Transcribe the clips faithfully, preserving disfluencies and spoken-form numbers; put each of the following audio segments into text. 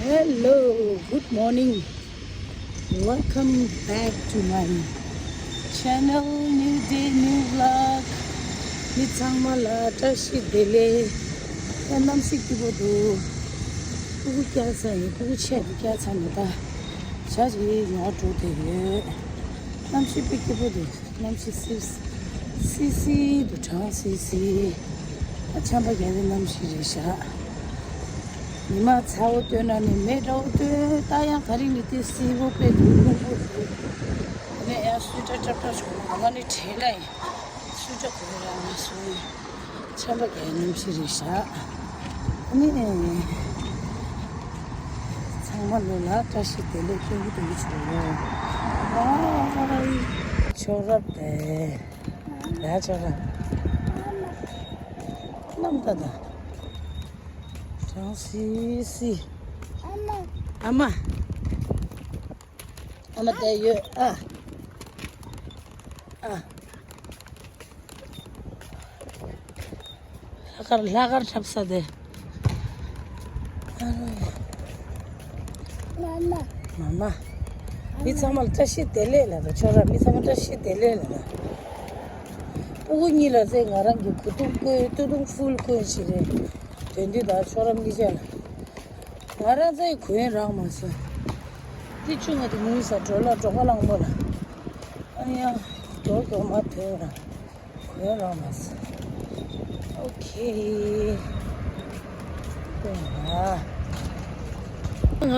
Hello, good morning. Welcome back to my channel, new day, new vlog. མི་ཚང་མ་ལ་བཀྲ་ཤིས་བདེ་ལེགས། ད་གནམ་གཤིས་སྐྱིད་པོ་འདུག་སྤུ་གུ་བསྐྱལ་ཚར་ཡིན། སྤུ་གུ་ཆེ་བསྐྱལ་ཚར་ནས་ད་ཞག་ཅིག་ཉལ་འགྲོ་བསྡད་ཡོད། གནམ་གཤིས་དཔེ་སྐྱིད་པོ་འདུག་གནམ་གཤིས་སིབ་སིབ་སིབ་སིབ་འདུག་གྲང་སིབ་སིབ། ད་ཆམ་པ་རྒྱག་པའི་གནམ་གཤིས་རེད་ཤག་ཉི་མ་ཚ་བོ་བཏོན་ན་ནི་མེ་འདྲ་བོ་བཏོན། ད་ཡང་ག་རེ་ནི་དེ་སིལ་བུ་དཔེ་འདུག་རླུང་བུ་འདུག་ངས་ཡང་སུས་ཏྲ་ཏྲ་ཏྲ་བྱུང་། ང་ནི་དྲན་ལ་ཡིན། སུས་ཏྲ་གོ་ར་ང་སུ་ཡིན། ཆམ་པ་རྒྱག་གནམ་གཤིས་རེད་ཤག་ཨ་ནི་ཚང་མ་ལོ་ལ་བཀྲ་ཤིས་བདེ་ལེགས། སྐྱོ་གི་དུ་མི་ཆོག་ལོ། ཨ་ཆོ་རབ་དེ། ཡ་ཆོ་རབ། ནམ་ད་ད། གྲང་སི་སི། ཨ་མ། ཨ་མ་དེ་ཡོད་ཨ། ཨ། ལྷག་དཀར་ལྷག་དཀར་འཁྲབ་ས་དེ། མ་མ། མི་ཚང་མ་ལ་བཀྲ་ཤིས་བདེ་ལེགས་ལ་དང་ཆོ་ར། མི་ཚང་མ་བཀྲ་ཤིས་བདེ་ལེགས་ལ་དང་། སྤུ་གུ་གཉིས་ལ་ཚེ་ང་རང་གི་གོས་ཐུང་བསྐོན། སྟོད་ཐུང་ཧྥུལ་བསྐོན་ཞིག་རེད། དོན་དུ་ད་ཆོ་ར་གཉིས་ཆ་ལ། ང་རང་ཚོའི་གོན་རག་མ་སོང་། འདི་ཆུང་ང་དེ་མུའུ་ས་འགྲོ་ལ་འགྲོ་ཁ་ལང་མོ་ལ། ཨ་ནི་ཡང་འགྲོ་འགྲོ་མ་ཐོན་ར། གོན་རག་མ་སོང་། ཨོ་ཁེ། ང་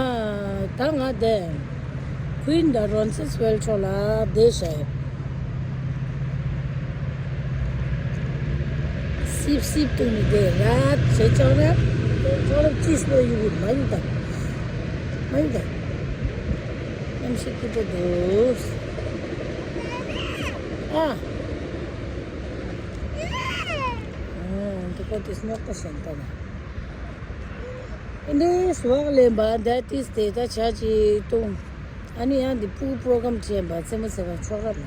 ད་ང་དེ་Queen the Roncesvalles་ཕྱོགས་ལ་བསྡད་ཤག་སིབ་སིབ་བཏུང་ནས་བསྡད་ར། བྱེད་ཆོག་ར། ཁོ་ར་ཅིས་པོ་ཡུ་མ་ཡུ་དང་། མ་ཡུ་དང་། གནམ་གཤིས་སྐྱིད་པོ་འདུག་ཨ། འདི་ཀོ་དེ་སྨྱོག་པོ་ཞིག་འདུག་ཨ་ནི་སུ་བག་ལེན་པ་འདི་ཏིས་དེ་ད་ཆ་ཅིག་བཏུང་། ཨ་ནི་ཡང་འདི་སྤུ་གུ་པོ་རོ་གམ་བྱས་པ་རྩེད་མོ་རྩེ་བ་ཆོག་རབས་ལ།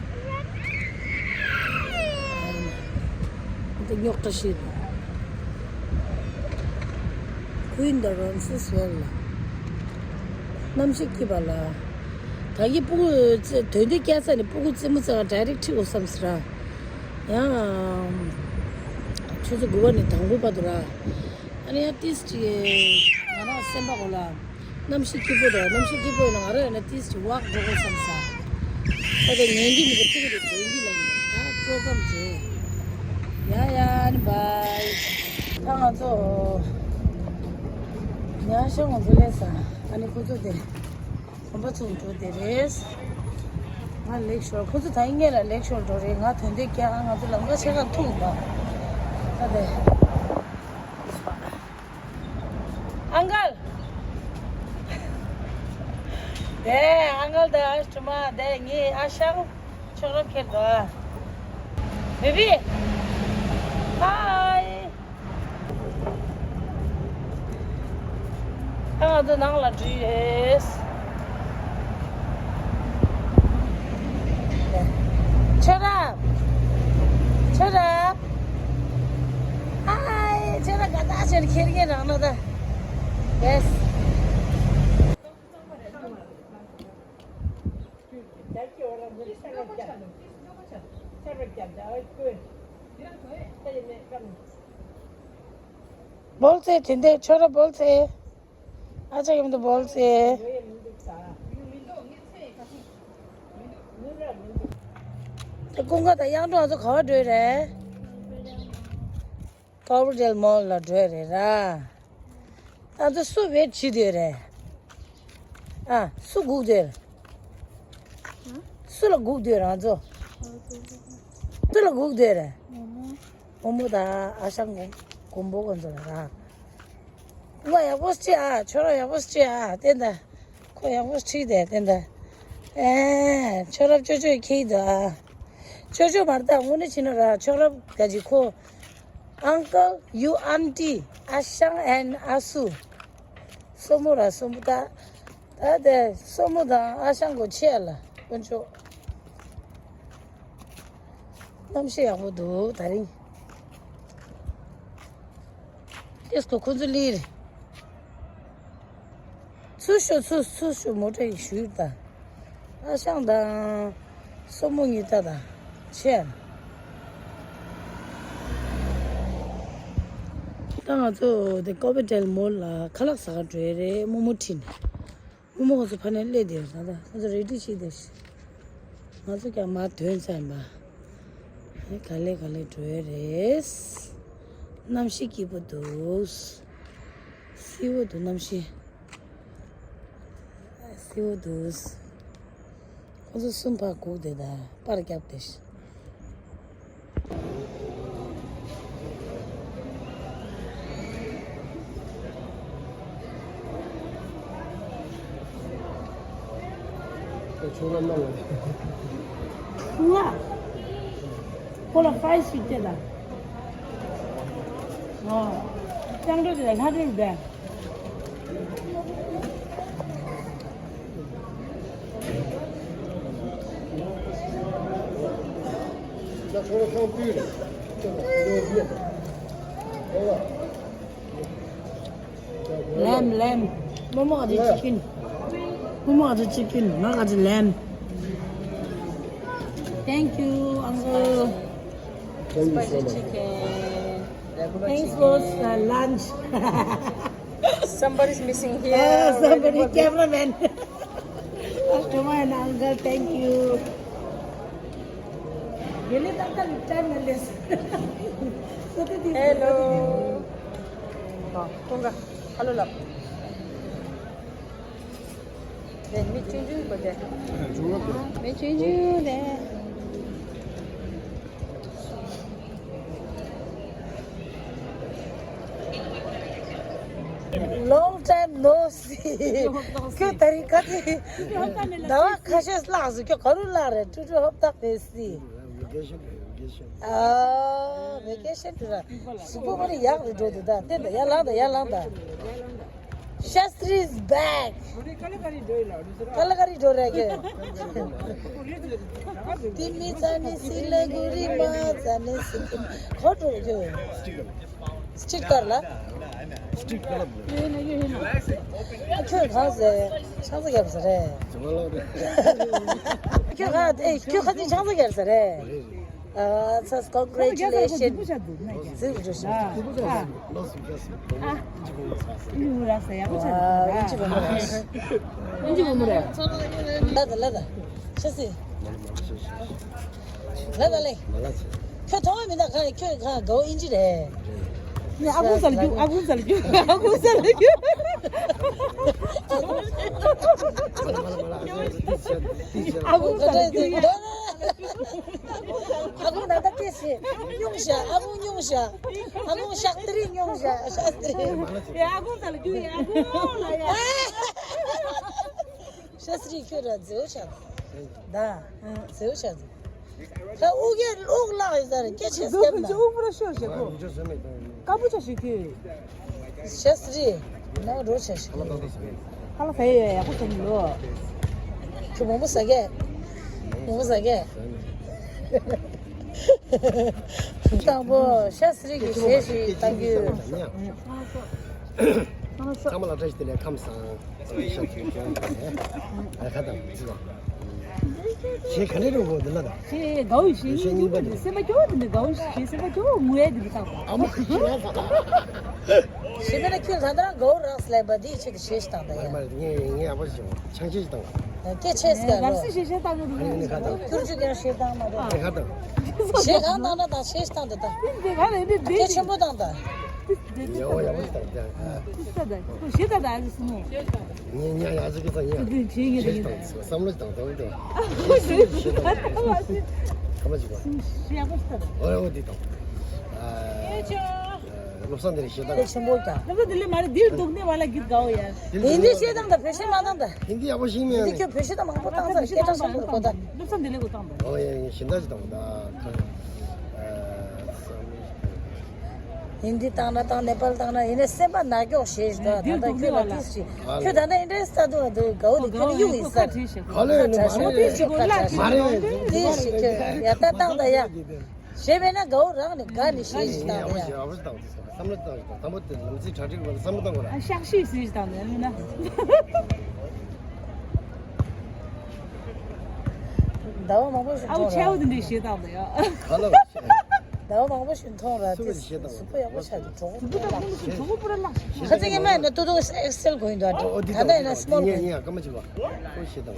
འདི་རྙོག་དྲ་ཞིག་རེད། Queen the Roncesvalles་ལ། གནམ་གཤིས་སྐྱིད་པ་ལ། ད་གི་སྤུ་གུ་རྩེ་དོན་དེ་བསྐྱལ་ཚར་ནས་སྤུ་གུ་རྩེད་མོ་རྩེ་བ་direct་ཁྲིད་འོ་བསམ་ཟེར་ར། ཡང་ཆུ་ཚོད་དགུ་པ་ནས་དང་པོ་བར་དུ་ར། ཨ་ནི་ཡང་ཏིས་ཅིག་ང་རང་སེམས་པ་གོ་ལ། གནམ་གཤིས་སྐྱིད་པོ་དང་། གནམ་གཤིས་སྐྱིད་པོ་ཡིན་ན་ང་རང་ཡིན་ན་ཏིས་ཅིག་ཝག་འགྲོ་དགོས་བསམ་ས། ད་ལྟ་ཉན་གྱི་མི་འདུག་ཕྲུ་གུ་དེ་དྲན་གྱི་ལ་ཡིན། ད་པྲོ་གམ་དེ། ཡ་ཡ་ཨ་ནི་བའི། ད་ང་ཚོ་ཉ་ཤ་ང་ཚོ་ལས་ས། ཨ་ནི་ཁོ་ཚོ་དེ་གོམ་པ་ཚུགས་འགྲོ་དེ་རེད། ང་ལེགས་ཤོར། ཁོ་ཚོ་ད་ཡིན་ངེས་ལ་ལེགས་ཤོར་འགྲོ་རེད། ང་དོན་དེ་ཀྱང་ང་ཚོ་ལམ་ཁ་ཆེ་ཁ་ཐུག་པ། ད་དེ། ཨང་ཀལ། དེ་ཨང་ཀལ་དེ་ཨ་ཞུ་མ་དེ་ངའི་ཨ་ཞང་ཆོག་རོགས་ཁྱེར་དོ། བེ་བི། ཧའི། ཨ་ང་ཚོ་ནང་ལ་འགྲོ་ཡི་རེད། ཆོས་རབ། ཆོས་རབ། ཧའི། ཆོས་རབ་ག་ད་ཆེར་ཁྱེར་གྱི་རང་ན་ད། Yes། བོལ་ཚེ་དེ་འདྲའི་ཆོས་རབ་བོལ་ཚེ། ཨ་ཅག་གི་མི་འདུག་བོལ་ཚེ། དེ་ཀུན་དགའ་དང་གཡང་སྒྲོན་ང་ཚོ་ག་བ་འགྲོ་ཡི་རེད། Cloverdale Mall་ལ་འགྲོ་ཡི་རེད་ར། ང་ཚོ་སུ་ཝེཊ་བྱེད་འདོད་རེད། ཨ་སུ་སྒུག་འདོད། སུ་ལ་སྒུག་འདོད་རང་ཚོ། སུ་ལ་སྒུག་འདོད་རེད། མོ་མོ་དང་ཨ་ཞང་མགོན་པོ་ཁོང་ཚོ་ལ་ར། ང་ཡག་པོ་ཅི་ཨ། ཁྱོད་རང་ཡག་པོ་ཅི་ཨ། བསྟན་ད། ཁོ་ཡག་པོ་ཁྲིད་དེ་བསྟན་ད། ཨེ། ཁྱོད་རབ་ཅོ་ཅོ་ཁྱེད་ད་ཨ། ཅོ་ཅོ་མར་ད་དངོས་གནས་བྱས་ན་ར་ཁྱོད་རབ་ག་ཅི་ཁོ། Uncle, you auntie, ཨ་ཞང་and ཨ་སུ། སྲུ་མོ་ར་སྲུ་མོ་ད། ད་དེ་སྲུ་མོ་དང་ཨ་ཞང་གོ་ཆེ་ལ་དཀོན་མཆོག་གནམ་གཤིས་ཡག་པོ་འདུག་ད་རིང་། ཏེ་སྐོ་ཁོ་ཚོ་ལི་རེད། ཚུར་ཤོག་ཚུར་ཚུར་ཤོག་མོ་ཊ་ཡི་ཞུས་ད། ཨ་ཞང་དང་། སོག་མོ་གཉིས་ད་ད། ཆེ་ཨ། ད་ང་ཚོ་དེ་ཀོ་པི་ཊེལ་མོལ་ལ་ཁ་ལག་ཟ་ག་འགྲོ་ཡི་རེད། རྨོ་མོ་ཁྲིད་ནས། རྨོ་མོ་ཁོ་ཚོ་ཕ་ནས་སླེབས་དེ་ད་ད་ཁོ་ཚོ་རེ་ཌི་བྱས་དེ། ང་ཚོ་ཀྱང་མར་ཐོན་ཚར་ཡིན་པ། ཨེ་ག་ལེ་ག་ལེ་འགྲོ་ཡི་རེད། གནམ་གཤིས་སྐྱིད་པོ་འདུག་བསིལ་པོ་འདུག་གནམ་གཤིས། བསིལ་པོ་འདུག་ཁོ་ཚོ་གསུམ་ཕར་སྒུག་བསྡད་ད་པར་བརྒྱབ་བསྡད་ཤག་ཁྱོད་རང་གནང་བ། ཁོ་ལ་ཕ་རའི་ཞིག་སྤྲད་དང་། ཨོ། སྤྱང་གྲུང་དེ་ལ་ལྷ་འདྲེ་རུ་བསྡད། Lamb, lamb. Momo got the chicken. Momo got the chicken. Mama got the lamb. Thank you, uncle. Thank you so much. Spicy chicken. Thanks for uh, lunch. Somebody's missing here. Uh, somebody, cameraman. Customer and uncle, thank you. Really, that's the time and this. Hello. ཁོང་ག་ཧ་ལོ་ལབ། དེ་མི་ཆུང་ཆུང་པོ་དེ། མི་ཆུང་ཆུང་དེ། Long time no see. ཁྱོད་ད་རིང་ག་ཚོད། ཟླ་བ་ཁ་ཤས་ལྷག་སོང་། ཁྱོད་ག་རུ་ལྷག་རེད། ཀྲུ་ཀྲུ་ཧོབ་ཏག་མེད་སྲིད། ཨ། ཝེ་ཀེ་ཤན་དུ་ར། གཟུགས་པོ་ཁོ་རེ་ཡག་རུ་འགྲོ་འདུག་ད་བསྟན་ད་ཡར་ལངས་ད་ཡར་ལངས་ད། Shastri is back. ཀ་ལ་ཀ་རི་འགྲོ་རེད་ཀྱེ། དེ་མི་ཙ་ནི་སི་ལ་གུ་རི་མ་ཙ་ནི་སི་ཀུ་ཁོ་འགྲོ་རེད་ཀྱེ། སི་ཊི་ཀར་ལ། སི་ཊི་ཀར་ལ། ཨ་ཁྱོད་གང་ཟེ། ཆང་ས་རྒྱབ་ས་རེད། ཁྱོད་གང་ཨེ་ཁྱོད་ཁ་ཚིག་ཆང་ས་རྒྱབ་ས་རེད། ཨ་ཚ། Congratulations. ཟིག་འགྲོ་ཤོག་ཨ། ཨ། ཨིན་ཇི་བུ་མོ་ར་ས་ཡག་པོ་ཆགས་འདུག་ཨ། ཨིན་ཇི་བུ་མོ་ར། ཨིན་ཇི་བུ་མོ་ར། ལ་ད་ལ་ད། ཤ་སི། ལ་ད་ལེ། ཁྱོད་མཐོང་བ་མིན་ན་གང་ཁྱོད་གང་དགའ་བོ་ཨིན་ཇི་རེད། ནི་ཨ་ཁུ་ས་ལ་རྒྱུག་ཨ་ཁུ་ས་ལ་རྒྱུག་ཨ་ཁུ་ས་ལ་རྒྱུག་ཨ་ཁུ་ས་ལ་རྒྱུག་ཨ་ཁུ་ད་ལྟ་སྐྱེས་སི་སྙུང་ཤ། ཨ་ཁུ་སྙུང་ཤ། ཨ་ཁུ་ཤག་ཏི་རི་སྙུང་ཤ། ཤག་ཏི་རི། ཡ་ཨ་ཁུ་ས་ལ་རྒྱུག་ཡ་ཨ་ཁུ་ལ་ཡ། ཤ་སི་རི་ཁྱོད་ར་མཛེའུ་ཤག་ད་མཛེའུ་ཤག་ད་དབུགས་ཡ་དབུགས་ལངས་ཡོད་ས་རེད། སྐད་ཆ་སྐད་མ། དབུགས་པོ་ར་ཤོར་ཤག་གོ། དཀར་པོ་ཆ་ཞིག་གི། ཤ་སི་རི། ནང་འགྲོ་ཆ་ཞིག་གི། ཁ་ལག་ཟ་ཡས་ཡག་པོ་ཟ་ནི་ལོ། ཁྱོད་མོག་མོག་ཟ་གས། མོག་མོག་ཟ་གས། དང་པོ་ཤ་སི་རི་གི་གཞས་ཤིག་བཏང་རྒྱུ། ཚང་མ་ལ་བཀྲ་ཤིས་བདེ་ལེགས། ཁམས་བཟང་། ཨ་ཁ་དང་ཙི་དང་། གཞས་ག་འདྲ་རེད་འོ་འདི་ལ་དང་། ཞེས་དགའ་བོ་ཞེས་སྙིང་རྗེ་སྙིང་པོ་འདི་སེམས་པ་སྐྱོ་བོ་འདི་འདྲ་དགའ་བོ་ཞེས་སེམས་པ་སྐྱོ་བོ་ངུ་ཡ་འདི་འདྲ་བཏང་བ། ཨ་མ་ཁྱེད་རང་ས་ལ། ཞེས་པས་ན་ཁྱོད་ད་ལྟ་རང་དགའ་བོ་རག་སླེབས་པ་འདི་ཆེད་དུ་གཞས་ཤིག་བཏང་ད་ཡ། ངས་ངས་ཡག་པོ་ཞིག་བྱུང་། ཆང་ཆེ་ཞིག་བཏང་བ། སྐད་ཆེ་ཟེར་རོ། རང་སྲིད་ཤེས་བྱ་བཏང་གི་འདུག་ཨ་ནི་ཁ་བཏང་། ཁྱུར་ཆུ་ཀྱང་ཤེས་བཏང་མ་རེད། ཨ་ཁ་བཏང་། ཤེས་གང་བཏང་ན་བཏང་། ཤེས་བཏང་དེ་བཏང་། དེ་ག་རེད། དེ་སྐད་ཆེན་པོ་བཏང་ད། ཡ་ཡ་བ་བཏང་ད། ཤེས་བཏང་ད། ཤེས་བཏང་ད་ཨ་ཟི་མོ། ངས་ཉ་ཡ་ཟི་གི་ས་ཉ། དེ་དེ་ཆེ་ངེས་དེ་ངེས་ད། བསམ་བློ་བཏང་ད་བཏང་། ཤེས་བཏང་། ཁ་མ་ཅིག་བ། ཤེས་ཡག་པོ་ཤེས་བཏང་། ཨོ་ཡ་བ་དེ་བཏང་། ཨ། བློ་བཟང་དེ་རེད། ཤེས་དང་། དེ་ཆེན་པོ་ཀྱང་། ལགས་སོ། དེ་ལས་མ་རེད། འདིར་འདུག་ནས་བ་ལ་གིར་དགའ་བོ་ཡ། དེ་འདི་ཤེས་དང་ད་བེད་སྤྱོད་མ་དང་ད། ཧིན་དི་ཡག་པོ་ཤེས་མེད་འདི་ནས། ཁྱོད་བེད་སྤྱོད་དང་མང་པོ་བཏང་ས་སྐད་གྲགས་སོང་གོ་ད། བློ་བཟང་དེ་ལས་གོ་བཏང་ད། ཨོ་ཡ་ཡ་གཞན་དག་ཅིག་དང་ད་ཁ། ཧིན་དི་བཏང་ན་བཏང་། ནེ་པལ་བཏང་ན་ཡིན་ནས་སེམས་པ་ན་སྐྱོག་ཞེས་ཞུ་ད། ད་ད་ཁྱོད་ལ་ཏིས་ཞིག་ཁྱོད་ད་ད་ཨིན་ཊི་རེ་སི་ཊི་ད་དུ་ད་དགའ་བོ་དེ་ཁྱོད་ཡུག་ཡིན་ས། ག་ལས་ནི་མ་རེད། ཏིས་ཞིག་ཁ་ཁྲ་ཞིག་མ་རེད། ཏིས་ཞིག་ཁྱོད་ཡ་ད་བཏང་ད་ཡ། ཞེས་པས་ན་དགའ་བོ་རང་ནི་དགའ་ནི་ཞེས་ཤིག་བཏང་ཡ་བོ་ཡ། ཞིག་ཨ་བོ་ཞིག་བཏང་། བསམ་བློ་བཏང་ཞིག་བཏང་། དང་པོ་དེ་ལམ་སེང་གྲ་སྒྲིག་བར་བསམ་བློ་བཏང་དགོས་ར། ཨ་ཤག་ཤིག་ཟེར་ཞིག་བཏང་ནས་ལུས་ན། ཟླ་བ་མང་པོ་ཞིག་ཨ་བོ་མཐོང་ཆེ་བོ་ར། དེ་འདྲའི་ཞེས་བཏང་འདུག་ཡ། ག་ལ་བ་ཞིག་ཟླ་བ་མང་པོ་ཞིག་མཐོང་ར། སུ་དེ་བས་ཞེས་བཏང་གཟུགས་པོ་ཡག་པོ་ཆགས་ཀྱི་གྲོགས་པོ་སྤུ་ར་ལགས། གྲོགས་པོ་སྤུ་ར་ལགས། ཁ་ཚིག་ངེས་མེད་ན་ཏུ་ཏུ་ཨེག་སེལ་གོ་ཡིན་འདུག་ཨ། ཨོ་འདི་ད་ལྟ་ཡིན་ན་སི་མོལ་གོ་ཡིན། ཡ་སྐར་མ་གཅིག་པ་ཁོ་ཞེས་བཏང་།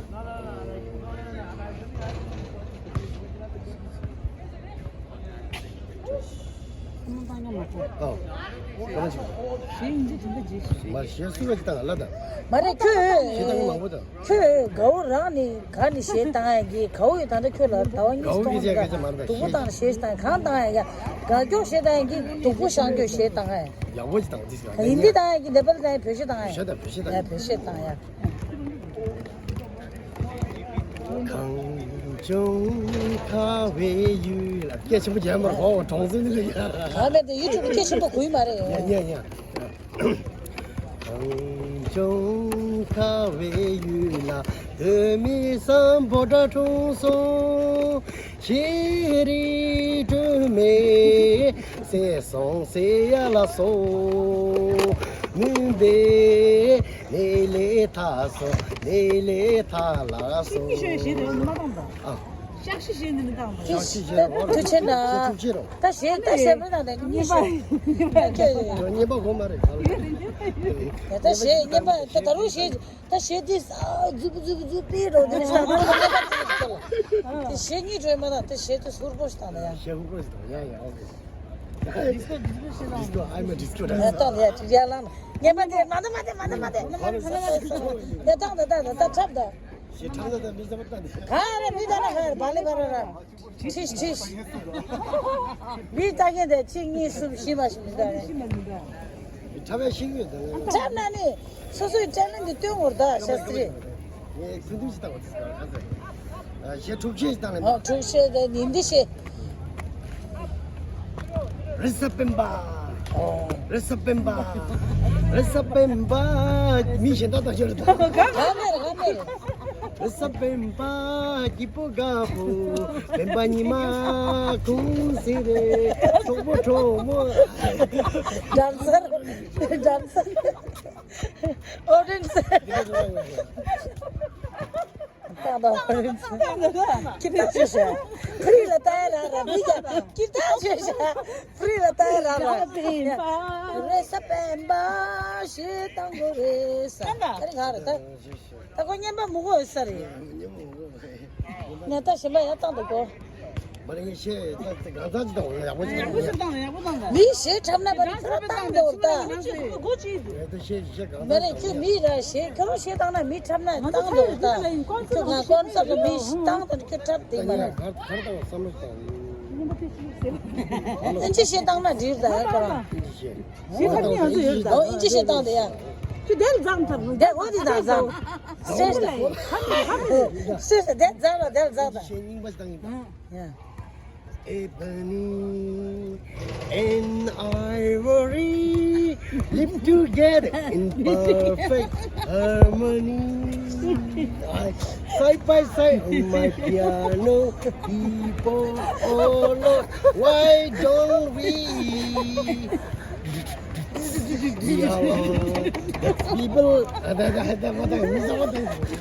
ཨོ། གང་ཅི། ཞེས་ཡིན་གཅིག་དེ་འདྲ་བརྗེད་ཤིག་མ་ཞེས་སུ་བ་ཅི་དང་ལ་དང་། མ་རེད་ཁྱོད། ཞེས་དང་མང་པོ་དང་། ཁྱོད་དགའ་བོ་རང་ནི་ག་ནི་ཞེས་བཏང་ཡ་གི་ག་བོ་ཡི་ད་ལྟ་ཁྱོད་ལ་ཟླ་བ་གཉིས་སྟོང་ག་སྡུག་པོ་བཏང་ཞེས་བཏང་གང་བཏང་ཡ་ག་དགའ་སྐྱོ་ཞེས་བཏང་ཡ་གི་སྡུག་པོ་ཤང་སྐྱོ་ཞེས་བཏང་ཡ། ཡག་པོ་ཅི་དང་ཅི་ཞིག་ཡིན་འདི་བཏང་ཡ་གི་འདི་པར་བཏང་ཡ་བོད་ཤེས་བཏང་ཡ། བོད་ཤེས་བཏང་ཡ། ཡ་བོད་ཤེས་བཏང་ཡ། གངས་ལྗོངས་ཁ་བའི་ཡུལ་ལ། སྐད་ཆེན་པོ་རྒྱག་མར་ཧོ་གྲོང་ཚོ་འདི་ལ་ཡ། ག་མེད་དེ་ཡུ་ཊུབ་སྐད་ཆེན་པོ་གུས་མ་རེད། ཡ་ཡ་ཡ། གངས་ལྗོངས་ཁ་བའི་ཡུལ་ལ་སྟོད་སྨད་སམ་བྷོ་ཊ་གྲོང་སོང་། ཤེས་རིག་སྒྲོན་མེ་ཟེར་སོང་ཟེར་ཡ་ལ་སོང་། མུན་པའི་ནེ་ལེ་ཐ་སོ་ནེ་ལེ་ཐ་ལ་སོ། ཤིང་ཤོད་ཞེས་དེ་མ་བཏང་དང་། ཨ། ཤག་ཤི་ཞེས་དེ་མི་བཏང་དང་། ཤག་ཤི་ཞེས་འོ་རེད། ཐུགས་ཆེ་ན། ཐུགས་ཆེ་རོ། ད་ཞེས་ད་ཞེས་མི་བཏང་དང་གཉིས་ཤོད། ད་ཞེས་གཉིས་པ་གོ་མ་རེད། ད་ད་ཞེས་གཉིས་པ་ད་ད་རུང་ཞེས། ད་ཞེ་དེ་ས་རྫུབ་རྫུབ་རྫུབ་པའི་རོ་དེ་ཤ་མ་རེད། དེ་ཞེ་གཉིས་གྲོས་མ་དང་དེ་ཞེ་དེ་ཧུར་པོ་ཞིག་དང་ལ་ཡ། ཞེ་ཧུར་པོ་ཞིག་དང་ཡ་ཡ། ཨོ་ཁེ། ཌིས་ཀོ་ཌིས་ཀོ་ཞེ་དང་། ཌིས་ཀོ་ཨ་མ་ཌིས་ཀོ་ཡ་དང་ལ་ཡ་ཅིག་ཡ་ལང་། ཉན་པ་དེ་མ་དང་མ་དེ་མ་དང་མ་དེ། ཡ་དང་ད་ད་ད་ད་འཁྲབ་ད། ཞེ་ཁྲག་ད་ད་མི་ཟ་བ་ད་ནི། ག་རེ་མི་ད་ན་ག་རེ་བ་ལེ་བ་ར་ར། ཁྲིས་ཁྲིས། མི་ལྟ་མཁན་དེ་གཅིག་གཉིས་གསུམ་བཞི་མ་ཞིག་མི་ལྟ་རེད། ཁྲ་བའི་ཤིང་ཡོད་དང་། ཁྲབ་ན་ནི་སོ་སོའི་ཊེ་ལེན་ཊི་སྟོན་དགོས་རེད་ད་ཤ་སྟྲི། ངས་ཁུ་འདུག་ཞིག་བཏང་བ་དེ་ཟེར་བ་ཁ་ཟེར། ཞེ་དྲུག་ཤེས་ཤིག་བཏང་ལེ། ཨོ་དྲུག་ཤེས་དེ་ཉིན་འདི་ཤེས། རེས་གཟའ་སྤེན་པ། ཨོ། རེས་གཟའ་སྤེན་པ། རེས་གཟའ་སྤེན་པ། མི་གཞན་དག་དང་ཤོད་རེད་ད། ག་མེད་རེད་ག་མེད་རེད། རེས་གཟའ་སྤེན་པ་སྐྱིད་པོ་དགའ་པོ། སྤེན་པ་ཉི་མ་ཁུང་སེ་རེད། གྲོགས་པོ་གྲོགས་མོ། འགྲམ་སར་འགྲམ་སར་ཨོ་རེན་སར། ཏང་ཏང་ཨོ་རེན་སར། ཀི་ཏང་ཆེ་ཤ། ཕི་རི་ལ་ཏང་ར་ར་མི་ཀ་ཀི་ཏང་ཆེ་ཤ། ཕི་རི་ལ་ཏང་ར་ར། རེས་གཟའ་སྤེན་པ་ཞེས་བཏང་དགོས་རེད་ས། ཨ་རི་ང་རེད་ད། ད་ཁོ་བརྙན་པར་མི་གོ་ས་རེད། ངས་ད་གཞན་པ་ཡར་བཏང་འདུག་གོ། མ་རེད་ངས་བཤད་ད་ད་གང་ཚང་ཅི་དང་ཡག་པོ་ཅི་དང་ཡག་པོ་ཅི་དང་ཡག་པོ་དང་། མི་ཞེ་འཁྲབ་ན་པ་རེད་ཁྱོད་བཏང་འདུག་ད། ད་བཤད་བཤད་གང་མ་རེད་ཁྱོད་མི་ར་ཞེ་ཁྱོད་རང་ཞེ་བཏང་ན་མི་འཁྲབ་ན་བཏང་འདུག་ད། ཁྱོད་ང་ཀོན་སར་ལ་མི་ཞེ་བཏང་ད་ཁྱོད་འཁྲབ་དེ་མ་རེད། གར་གར་དང་བསམ་བློ་བཏང་། ཨིན་ཇི་ཞེ་བཏང་ན་འགྲིག་ད་ཁྱོད་རང་། ཨིན་ཇི་ཞེ། ཞེ་ཁ་ནི་ང་ཚོ་ཡོད་ད། ཨོ་ཨིན་ཇི་ཞེ་བཏང་དེ་ཡ། ཁྱོད་དེ་ལ་འཛག་འཐབ་རུང་། དེ་འོ་དེ་དང་འཛག་སེ་ཁ་ནི་ཁ་ནི། སེ་སེ་དེ་འཛག་ར་དེ་ལ་འཛག་ད། ཞེ་རྙིང་པ་ཞིག་བཏང་ཡིན་པ། ཡ། Ebony and ivory live together in perfect harmony. I, side by side on my piano, people, oh Lord, why don't we? People,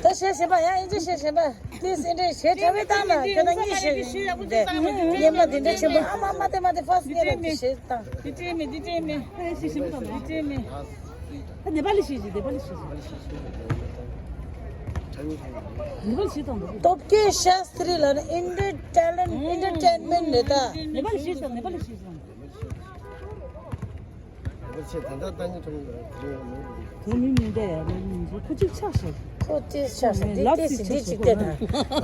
ད་ཤེས་ཤེས་པ་ཡང་ཨིན་ཇི་ཤེས་ཤེས་པ། དེ་སེ་འདྲའི་ཞེ་ཁྲ་བའི་སྟངས་ལ་ཁྱོད་ད་གཉིས་ཤེས་དེ་ཉན་པ་དེ་འདྲ་ཆེན་པོ་ཨ་མ་མ་དེ་མ་དེ་ཕ་སི་ཉེ་ར་དེ་ཞེས་དང་། དེ་ཏྲེ་མེ་དེ་ཏྲེ་མེ། ཨེ་ཤེས་ཤེས་པ་དང་དེ་ཏྲེ་མེ། ད་ནེ་པ་ལི་ཤེས་ཤེས་ནེ་པ་ལི་ཤེས་ཤེས། ནེ་པ་ལི་ཤེས་དང་། སྟོབས་རྒྱལ་ཤཱསྟྲི་ལ་ནི་ཨིན་ཊར་ཊེ་ལེན་ཊི་ཨེན་ཊར་ཊེན་མེན་ཊི་རེད་ད། ནེ་པ་ལི་ཤེས་དང་ནེ་པ་ལི་ཤེས་དང་། ཁོ་ཚོས་ད་ལྟ་ལྟ་མཁན་ཁྲོམ་ར་དེ་རིང་ཡང་མེད་པ་རེད། དེ་མི་མིན་འདྲ་ཡ་རེད་མིན་འདྲ་ཁོ་གཅིག་ཆགས་ཤག་ཁོ་དེ་ཆགས་ཤག་འདི་ལབ་དེ་སི་ཅིག་འདི་ཆགས་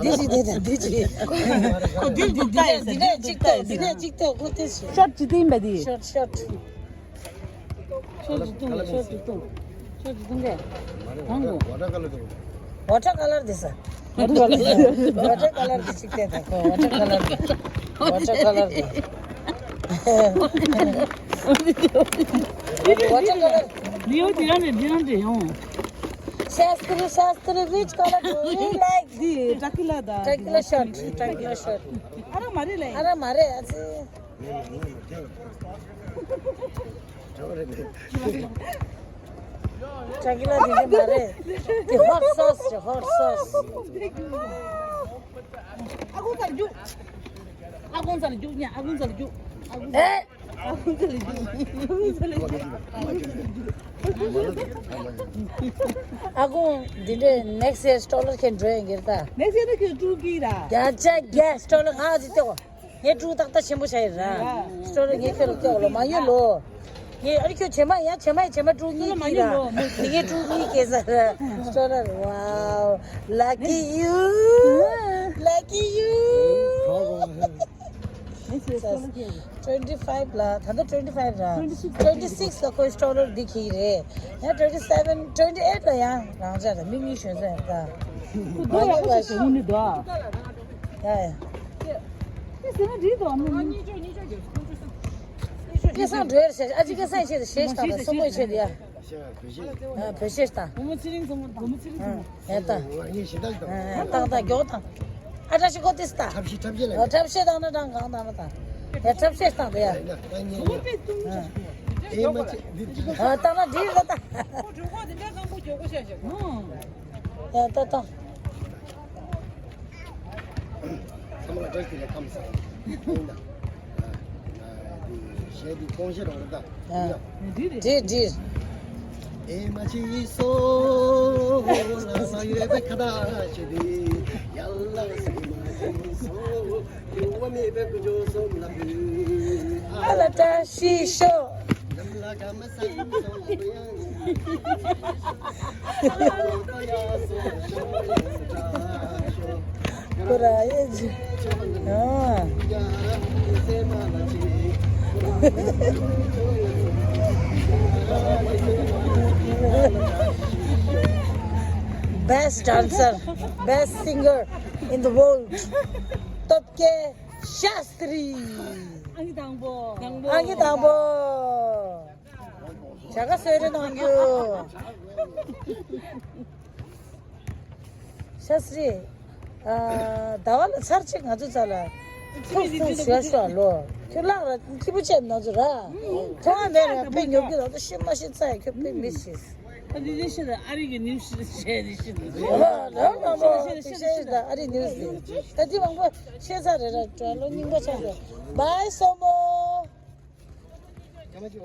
གཅིག་ཤག་བལྟས་དང་། འདི་ཅིག་བལྟས་དང་འདི་ཅིག་ཁོ་འདི་འདི་འདི་འདི་འདི་ནས་གཅིག་བལྟས་འདི་ནས་གཅིག་བལྟས་ཁོ་དེ་སི། ཤོར་ཅི་སྟེ་ཡིན་པ་དེ། ཤོར་ཤོར། ཤོར་ཅི་གཏོང་གི་ཤོར་ཅི་གཏོང་། ཤོར་ཅི་གཏོང་གི། གང་གོ། ཝ་ཊར་ཀ་ལར་དེ། ཝ་ཊར་ཀ་ལར་དེ་ས། ཝ་ཊར་ཀ་ལར་དེ་ཅིག་བལྟས་དང་ཁོ་ཝ་ཊར་ཀ་ལར་དེ། ཝ་ཊར་ཀ་ལར་དེ། ཝ་ཊར་ཀ་ལར། ལིའོ་དེ་རང་རེད་དེ་རང་རེད་ཡོང་། Shastri, Shastri, which color do you like? འདི་Dracula་དང་། Dracula shirt, Dracula shirt. ཨ་ར་མ་རེད་ལེ། ཨ་ར་མ་རེད། ཨ་ཙི། Dracula་འདི་འདྲ་མ་རེད། འདི་hot sauce་རེད། hot sauce། ཨ་ཁུ་ཚར་རྒྱུག་ཨ་ཁུ་ཚར་རྒྱུག་ཨ་ཁུ་ཚར་རྒྱུག་ཨ་ཁུ་ཚར་རྒྱུག་ཨ་ཁུ་ཚར་རྒྱུག་ཨ་ཁུ་ཚར་རྒྱུག་ཨ་ཁུ་འདི་འདྲའི་next year་སྟོ་ལར་ཁྱེད་འགྲོ་ཡིན་གྱི་རེད་ད། Next year་ནི་ཁྱོད་ཀྲུག་གི་ར། བརྒྱ་ཆ་བརྒྱ་སྟོ་ལར་ང་ཨ་ཙི་སྟེ་གོ། ངས་ཀྲུག་ཏག་ཏག་ཆེན་པོ་བྱ་ཡི་ར། སྟོ་ལར་ངས་ཁྱོད་ལ་སྟེ་གོ་ལོ་མ་ཡོད་ལོ། ངས་ཨ་རི་ཁྱོད་བྱེ་མ་ཡ་བྱེ་མ་ཡ་བྱེ་མ་ཀྲུག་གཉིས་ཀྱི་ར། ངས་ཀྲུག་གཉིས་སྐྱེས་ས་ར། སྟོ་ལར། Wow, lucky you, lucky you. Twenty five ལ་ད་ལྟ་twenty five་ར། Twenty six ལ་ཁོའི་སྟོ་ལར་འདི་ཁྱེར་རེད། ཡང་twenty seven, twenty eight ལ་ཡང་རང་ཅག་ལ་མི་གཉིས་ཞོན་ས་ཡོད་ད། ཁོ་དོ་ཡག་པོ་ཞིག་ཞུ་ནི་འདུག་ཡ་ཡ། དེ་ཟེར་ན་འགྲིག་འདུག་མི་གཉིས། སྐལ་བཟང་འགྲོ་ཡར་བྱས་ཨ་ཅེ་སྐལ་བཟང་ཆེད་དུ་ཞེས་དང་སོ་མོའི་ཆེད་དུ་ཡ། བོད་གཞས་དང་། བོད་གཞས་དང་། ཡ་ད། ད་ད་མགྱོགས་དང་། ཨ་ད་ཤི་གོ་ཏིས་ད། ཐབས་ཤེས་ཐབས་ཤེས་ལ། ཨ་ཐབས་ཤེས་དང་ན་དང་གང་དང་ན་དང་། ཡ་ཐབས་ཤེས་དང་དེ་ཡ། ཨེ་མ་ཅི་འདི་འདི། ཨ་ད་ན་འདི་རེད་ད། ཡ་ད་ད། ཁམས་ལ་བཀྲ་ཤིས་བདེ་ལེགས། ཁམས་བཟང་། ཡིན་ད། ཨ་ཨ་འདི་གཞས་འདི་ཀོང་གཞས་རང་རེད་ད། ཨ། ཡིན་ད། འདི་རེད། འདི་འདི། ཨེ་མ་ཅི་སོ་ལ་ས་ཡོད་པའི་ཁ་ད་ཆེ་འདི་ཡ་ལ་སེ་མ་ཅི་སོ་ཡོད་བ་མེད་པའི་ཀུ་ཅོ་སོ་ལ་བུ་ཨ་ལ་བཀྲ་ཤིས་ཤོག Best dancer, best singer in the world. སྟོབས་རྒྱལ་ཤཱསྟྲི། ཨང་ཀི་དང་པོ། ཨང་ཀི་དང་པོ། བྱ་དགའ་གསོལ་རས་གནང་རྒྱུ། ཤཱསྟྲི། ཨ། ཟླ་བ་ལ་ཚར་གཅིག་ང་ཚོ་རྩ་ལ་ཐུག་ཐུག་ཞུ་ཞུ་ལོ། ཁྱོད་ལག་ར་སྐྱིད་པོ་བྱས་ང་ཚོ་ར། ཐོག་མ་མེད་ར་དཔེ་ཉོབ་ཀྱི་ར། ད་ཤི་མ་ཤི་ཚ་ཡ་ཁྱོད་དཔེ་མི་ཤེས། ཨ་ནི་ཤི་ལ་ཨ་རི་གི་ནིའུ་སི་ཤེ་ནི་ཤི་ལ། ཨ་རི་ནིའུ་སི་ད་ད་ལྟ་མང་པོ་ཤེས་ཚར་རེད་ར། ལོ་རྙིང་པ་ཆགས་སོང་། Bye སོ་མོ།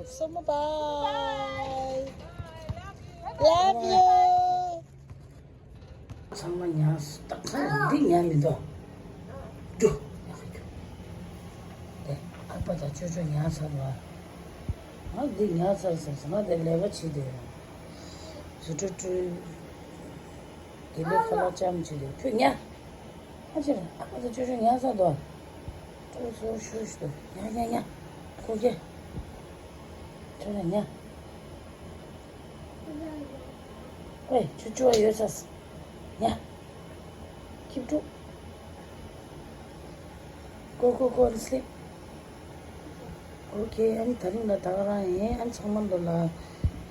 སོ་མོ་bye. Love you. ཚང་མ་ཉལ་སོང་། ད་ཁ་འདི་ཉལ་མི་འདུག་འགྲོ། ཡག་གི་འགྲོ། དེ་ཨ་ཕ་དང་ཅོ་ཅོ་ཉལ་ཚར་བ། ང་འདི་ཉལ་ཚར་ཟེར་སོང་། ང་དེ་ལས་ཀ་བྱེད་དེ་ཡོད། ཟུར་ཁྲོད་ཁྲོད། དེ་ལས་ཁ་ལག་ཅམ་བྱེད་དེ་ཁྱོད་ཉལ། ཨ་ཅེ་ཨ་ཕ་དང་ཅོ་ཅོ་ཉལ་ཚར་འདུག་ཏོག་ཙམ་ཤུགས་ཤིག་ཏུ་ཉལ་ཉལ་ཉལ། ཁོ་གེ། ཁྱོད་ལ་ཉལ། ཨེ་ཁྱོད་ཅོ་ཡོད་ས། ཉལ། Keep to. Go, go, go and sleep. Okay, ཨ་ནི་དེ་རིང་ལ་ད་ག་རང་ཡིན། ཨ་ནི་ཚང་མ་འདུག་ལ།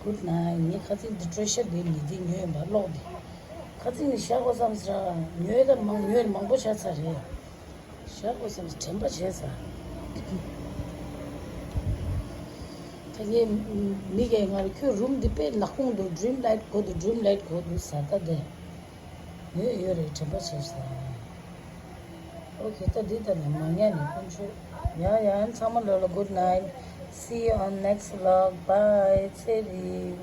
Good night. ངས་ཁ་ཚིག་འདི་བཀྲ་ཤིས་བདེ་ལེགས་འདི་ཉོས་ཡིན་པ་ཀློག་འདི། ཁ་ཚིག་ནི་བཞག་དགོས་བསམ་ཟེར། ཉོས་ད་མང་ཉོས་མང་པོ་བཞག་ཚར་རེད། བཞག་དགོས་བསམ་ཟེར་དྲན་པ་བྱས་ཚར། ད་ངས་མི་གས་ང་ལ་ཁྱོད་རུམ་འདི་དཔེ་ནག་ཁུང་འདུག Dream light དགོས་འདུག Dream light དགོས་འདུག་ཟེར། ད་དེ་ཡོད་ཡོད་རེད། དྲན་པ་བྱས་ཚར། Okay, ད་འདི་ད་ནི་མ་ཉལ་ནས་ཀུན་སྤྱོད། ཡ་ཡ། ཚང་མ་ལོ་ལ་good night. See you on next vlog. Bye. ཚེ་རིང་།